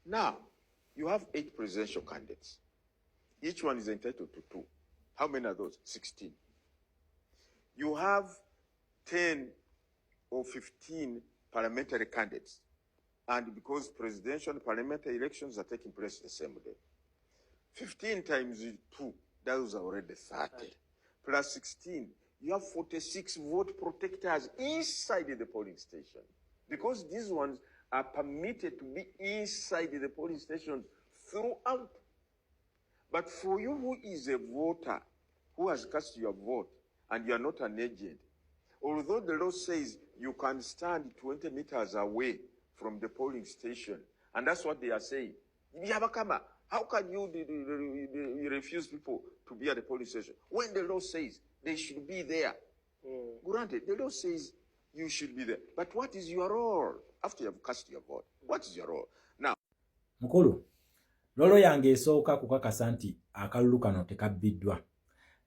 Now, you have eight presidential candidates. Each one is entitled to two. How many are those? 16. You have 10 or 15 parliamentary candidates. And because presidential and parliamentary elections are taking place the same day. 15 times 2, those are already 30. Plus 16, you have 46 vote protectors inside the polling station. Because these ones are permitted to be inside the polling stations throughout. But for you who is a voter, who has cast your vote, and you are not an agent, although the law says you can stand 20 meters away from the polling station, and that's what they are saying. Byabakama, how can you refuse people to be at the polling station when the law says they should be there? Granted, the law says you should be there. But what is your role after you have cast your vote? What is your role? Now, Mukulu, role yange esooka kukakasa nti akalulu kano tekabbiddwa.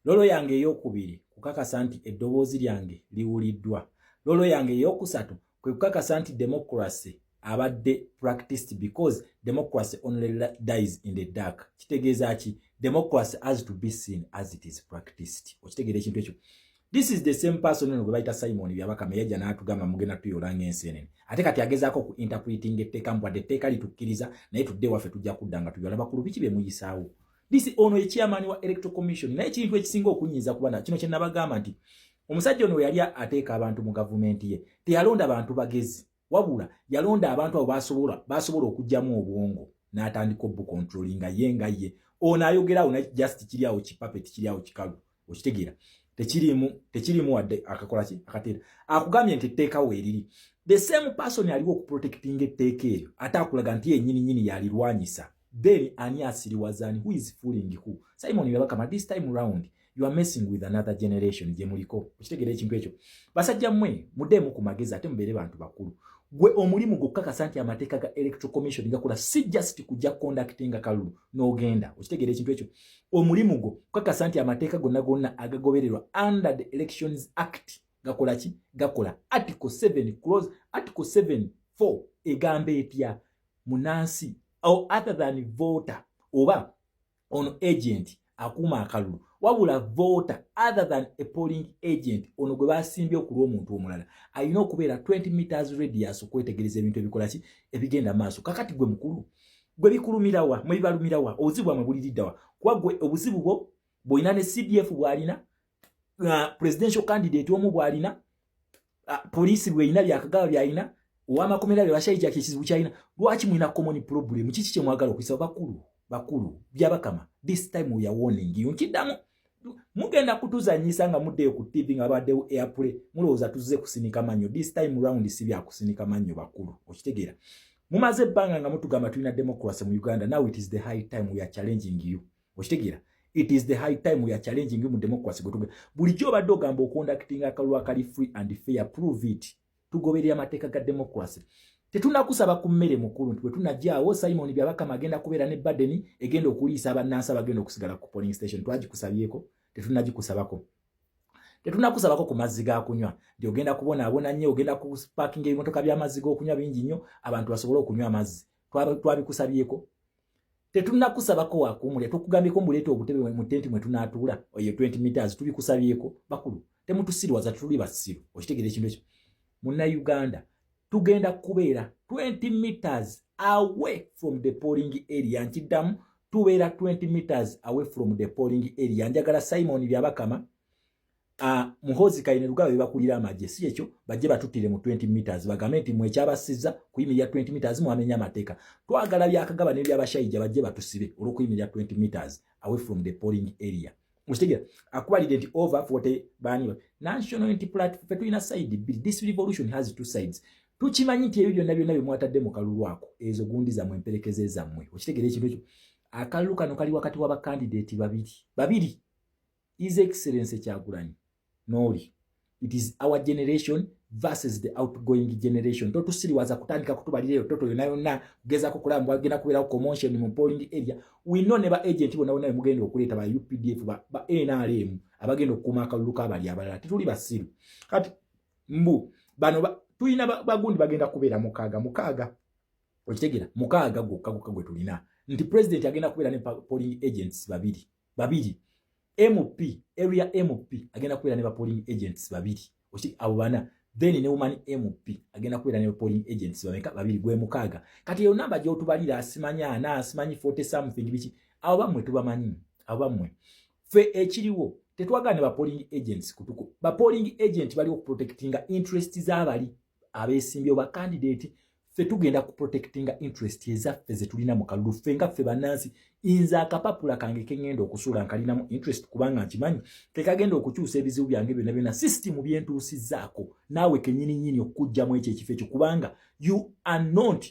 Role yange eyokubiri kukakasa nti eddoboozi lyange liwuliddwa. Role yange eyokusatu kwe kukakasa nti democracy abadde practiced, because democracy only dies in the dark. Kitegeeza ki? Democracy has to be seen as it is practiced. Okitegeera ekintu ekyo? This is the same person ono gwe bayita Simon Byabakama, yajja n'atugamba mugenda tuyola ng'ensenene, ate kati agezaako ku interpreting etteeka mbwadde etteeka litukkiriza, naye tudde waffe tujja kudda nga tuyola. Bakulu, biki bye muyisaawo? This ono ye chairman wa Electoral Commission. Naye ekintu ekisinga okunyiiza, kuba kino kye nabagamba nti omusajja ono yali ateeka abantu mu gavumenti ye, teyalonda bantu bagezi, wabula yalonda abantu abo basobola okuggyamu obwongo n'atandika obucontrollinga ye nga ye. Ono ayogerawo naye just kiri awo kipuppet, kiri awo kikalu. Okitegeera? Tekirimu wadde akakola ki akateera. Akugambye nti etteeka weeriri. The same person aliwo okuprotectinga etteeka eryo ate akulaga nti yennyini nyini yalirwanyisa. Then ani asiriwazaani? Who is fooling who? Simon Byabakama, this time round you are messing with another generation gye muliko. Okitegeera ekintu ekyo? Basajja mmwe, muddeemu ku magezi ate mubeere bantu bakulu. Gwe omulimu gwokukakasa nti amateeka ga Electoral Commission gakola, si just kujja conductinga kalulu n'ogenda. Okitegeera ekintu ekyo? Omulimu gwo kukakasa nti amateeka gonna gonna agagobererwa under the Elections Act gakola ki? Gakola. Article 7 clause, article 7 4 egamba etya? Munansi or other than voter oba ono agent akuuma akalulu, wabula voter other than a polling agent, ono gwe basimbye okulwa omuntu omulala, alina okubeera 20 meters radius okwetegereza ebintu ebikola ki, ebigenda maaso. Kakati gwe mukulu, gwe bikulumirawa? Mwe bibalumirawa? Obuzibu bwamwe buliriddawa? Kuba gwe obuzibu bwo bwolina ne CDF bwalina, presidential candidate omu bwalina, poliisi bweyina, byakagaba byalina, owamakomera bye bashaija ekizibu kyalina. Lwaki mulina common problem? Kiki kyemwagala okuyisa? Bakulu, bakulu, Byabakama, this time we are warning you. Nkiddamu, mugenda kutuzanyisa nga muddeyo ku TV nga babaddewo airplay, mulowooza tuzze kusinika mannyo. This time round si byakusinika mannyo, bakulu. Okitegeera? Mumaze ebbanga nga mutugamba tulina democracy mu Uganda. Now it is the high time we are challenging you. Okitegeera? It is the high time we are challenging you mu democracy gwe bulijjo obadde ogamba oconductinga akalulu akali free and fair. Prove it. Tugoberera amateeka ga democracy. Tetunakusaba ku mmere, mukulu, nti bwe tunajjaawo Simon Byabakama agenda kubeera ne burden egenda okuliisa abannansi abagenda okusigala ku polling station. Twagikusabyeko? Tetunagikusabako. Tetunakusabako ku mazzi ga kunywa nti ogenda kubonaabona nnyo, ogenda kupakinga ebimotoka by'amazzi g'okunywa bingi nnyo abantu basobole okunywa amazzi. Twabikusabyeko? Tetunakusabako wakuumulya. Tukugambyeko mbuleeta obutebe mu tenti mwe tunaatuula eyo 20 meters? Tubikusabyeko? Bakulu, temutusirwaza, tetuli basiru. Okitegeera ekintu ekyo? Munnayuganda, tugenda kubeera 20 meters away from the polling area. Nkiddamu, tubeera 20 meters away from the polling area. Njagala Simon Byabakama, Muhozi Kainerugaba bebakulira amagye, si ekyo, bajje batuttire mu 20 meters, bagambe nti mwekyabasizza kuyimirira 20 meters mwamenya amateeka. Twagala Byakagaba n'ebyabashayija bajje batusibe olw'okuyimirira 20 meters away from the polling area. Okitegeera? Akubalidde nti over 40 bani National Unity Platform. Fe tulina side bbiri. This revolution has two sides. Tukimanyi nti ebyo byonna byonna bye mwatadde mu kalulu ako, ezo gundi zammwe, emperekeze zammwe. Okitegeera ekintu ekyo? Akalulu kano kali wakati w'abakandideeti babiri babiri, His Excellence Kyagulanyi n'oli. It is our generation versus the outgoing generation. Totusiriwaza kutandika kutubalira eyo toto yonna yonna kugezaako kulaba mbwagenda kubeerawo commotion mu polling area. We know ne ba agent bonna bonna bemugenda okuleeta, ba UPDF, ba NRM abagenda okukuuma akalulu k'abali abalala. Tetuli basiru. Kati mbu bano tulina bagundi bagenda kubeera mukaaga mukaaga. Okitegeera? 6 gwokka gwokka gwe tulina nti president agenda kubeera ne polling agents babiri babiri, MP, area MP agenda kubeera ne ba polling agents babiri, abo bana, then ne woman MP agenda kubeera ne polling agents bameka? Babiri, gwe 6. Kati eyo namba gy'otubalira, asimanyi ana, asimanyi 40 something, biki, abo bammwe tubamanyi, abo bammwe. Ffe ekiriwo, tetwagala ne ba polling agents kutuko. Ba polling agent bali okuprotectinga interest z'abali abeesimbyewo, ba candidate. Ffe tugenda kuprotectinga interest ezaffe ze tulina mu kalulu, ffe nga ffe bannansi. Nze akapapula kange keŋŋenda okusuula nkalinamu interest, kubanga nkimanyi kekagenda okukyusa ebizibu byange byonna byonna, system byentuusizzaako naawe kennyini nnyini okuggyamu ekyo ekifo ekyo, kubanga you are not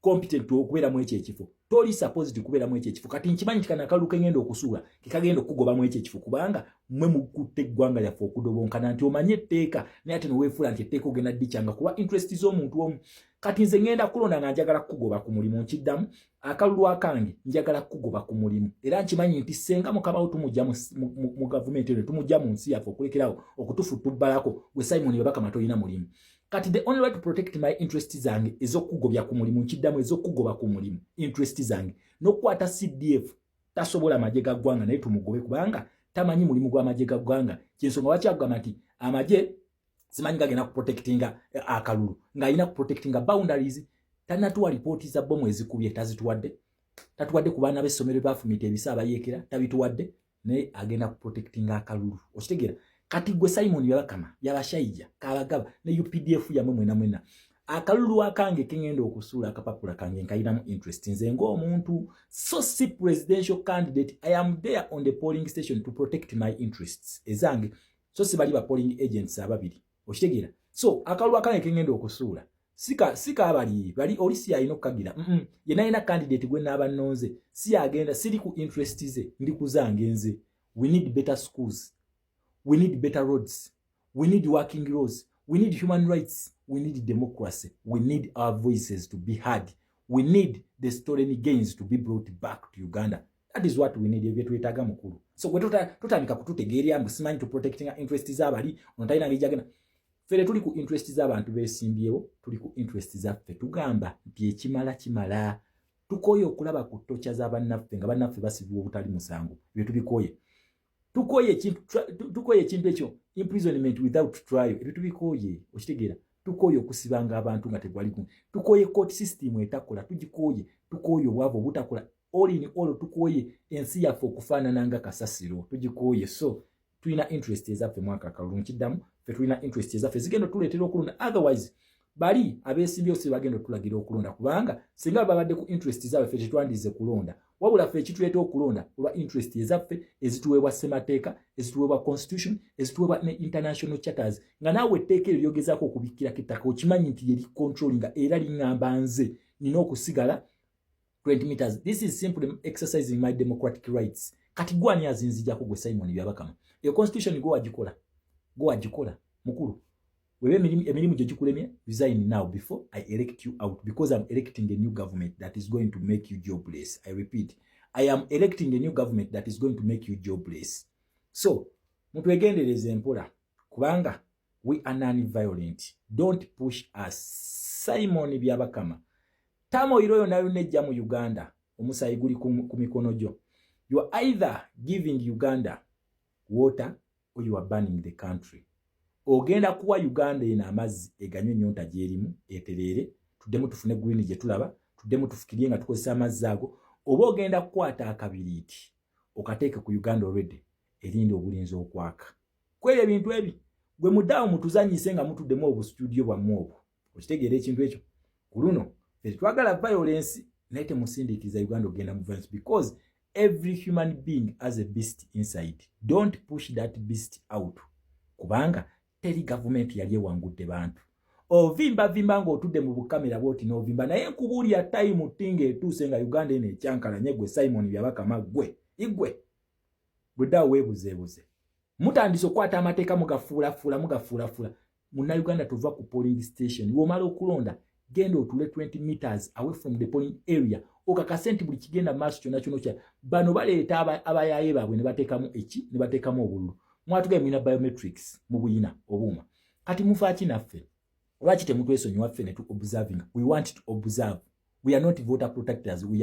competent okubeeramu ekyo ekifo. Toli supposed kubeeramu ekyo ekifo. Kati nkimanyi nti kana akalulu keŋŋenda okusuula kekagenda okugobamu ekyo ekifo, kubanga mmwe mukutte eggwanga lyaffe okudobonkana nti omanye etteeka, naye ate neweefuula nti etteeka ogenda ddikyanga kuba interest z'omuntu omu. Kati nze ŋŋenda kulonda nga njagala kukugoba ku mulimu. Nkiddamu, akalulu akange njagala kukugoba ku mulimu. Era nkimanyi nti senga mukamawo tumujja mu gavumenti eno, tumujja mu nsi yaffe okulekerawo okutufutubbalako, gwe Simon Byabakama tolina mulimu. Kati the only way to protect my interest zange ez'okukugobya ku mulimu, nkiddamu, ez'okukugoba ku mulimu, interest zange n'okukwata CDF, tasobola magye ga ggwanga, naye tumugobe kubanga tamanyi mulimu gw'amagye ga ggwanga. Kyensonga lwaki agamba nti amagye simanyi gagenda kuprotectinga akalulu, ng'alina kuprotectinga boundaries. Tanatuwa lipooti za bomu ezikubye, tazituwadde. Tatuwadde ku baana b'essomero bafumita ebisa abayeekera, tabituwadde, naye agenda kuprotectinga akalulu. Okitegeera? Kati gwe Simon Byabakama, Byabashaija, Kabagaba ne UPDF yamwe mwena mwena, akalulu akange keŋŋenda okusuula, akapapula kange nkayinamu interest nze ng'omuntu, so si presidential candidate. I am there on the polling station to protect my interests ezange, so si bali ba polling agents ababiri. Okitegeera? So akalulu akange keŋŋenda okusuula sika abali bali oli si alina okukagira. Yenna alina candidate gwe naaba nnonze si agenda, siri ku interest ze, ndi ku zange nze. We need better schools, we need better roads, we need working laws, we need human rights, we need democracy, we need our voices to be heard, we need the stolen gains to be brought back to Uganda. That is what we need, ebyo twetaaga, mukulu. So gwe tutandika kututegeerya mbu simanyi to protecting interest z'abali ono, talina ngeri gyagenda. Fere tuli ku interest z'abantu beesimbyewo, tuli ku interest zaffe. Tugamba nti ekimala kimala. Tukooye okulaba ku torture z'abannaffe, nga bannaffe basibibwa obutali musango. Ebyo tubikooye. Tukooye ekintu ekyo, imprisonment without trial, ebyo tubikooye. Okitegeera? Tukooye okusibanga abantu nga tegwali. Tukooye court system etakola, tugikooye. Tukooye obwavu obutakola. All in all, tukooye ensi yaffe okufaanana nga kasasiro, tugikooye. So tulina interest ezaffe mwaka akalulu. Nkiddamu, ffe tulina interest ezaffe zigenda otuleetera okulonda. Otherwise bali abeesimbyewo si bagenda otulagira okulonda, kubanga singa babadde ku interest zaabwe, ffe tetwandize kulonda. Wabula ffe ekituleeta okulonda olwa interest ezaffe ezituweebwa ssemateeka, ezituweebwa constitution, ezituweebwa ne international charters, nga naawe etteeka eryo lyogezaako okubikkirako ettaka okimanyi nti yeri controllinga, era liŋŋamba nze nina okusigala 20 meters. This is simply exercising my democratic rights. Kati gwani azinzijako, gwe Simon Byabakama? Eyo constitution gwe wagikola, gwe wagikola, mukulu. Webe emirimu gye gikulemye, resign now before I elect you out, because I'm electing a new government that is going to make you jobless. I repeat, I am electing a new government that is going to make you jobless. So mutwegendereze empola, kubanga we are non violent. Don't push us. Simon Byabakama, turmoil yonna yonna ejja mu Uganda, omusaayi guli ku mikono gyo. You are either giving Uganda water or you are burning the country. Ogenda kuwa Uganda eno amazzi eganywa ennyonta gyerimu etereere, tuddemu tufune green gye tulaba, tuddemu tufukirye nga tukozesa amazzi ago, oba ogenda kukwata akabiriiti okateeke ku Uganda already erindi obulinza okwaka kwebyo ebintu ebi. Gwe muddaawo mutuzanyise nga mutuddemu obustudio bwammwe obwo. Okitegeera ekintu ekyo? Ku luno fe tetwagala violence, naye temusindiikiriza Uganda ogenda mu violence, because every human being has a beast inside. Don't push that beast out, kubanga teri gavumenti yali ewangudde bantu. Ovimbavimba ng'otudde mu bukamera bwoti n'ovimba, naye nkubuulira, time tinga etuuse nga Uganda eno ekyankalanye. Gwe Simon Byabakama, gwe igwe bweddaawo weebuzeebuze, mutandise okukwata amateeka mugafuulafuula, mugafuulafuula. Munnayuganda, tuva ku polling station, womala okulonda genda otule 20 meters away from the polling area, okakase nti buli kigenda maaso kyonna kyona kya bano baleeta abayaaye baabwe ne bateekamu eki, ne bateekamu obululu. Mwatugaye mulina biometrics mu buyina obuuma, kati mufaaki naffe? Lwaki temutwesonyiwa ffe ne tu observing? We want to observe. We are not voter protectors, we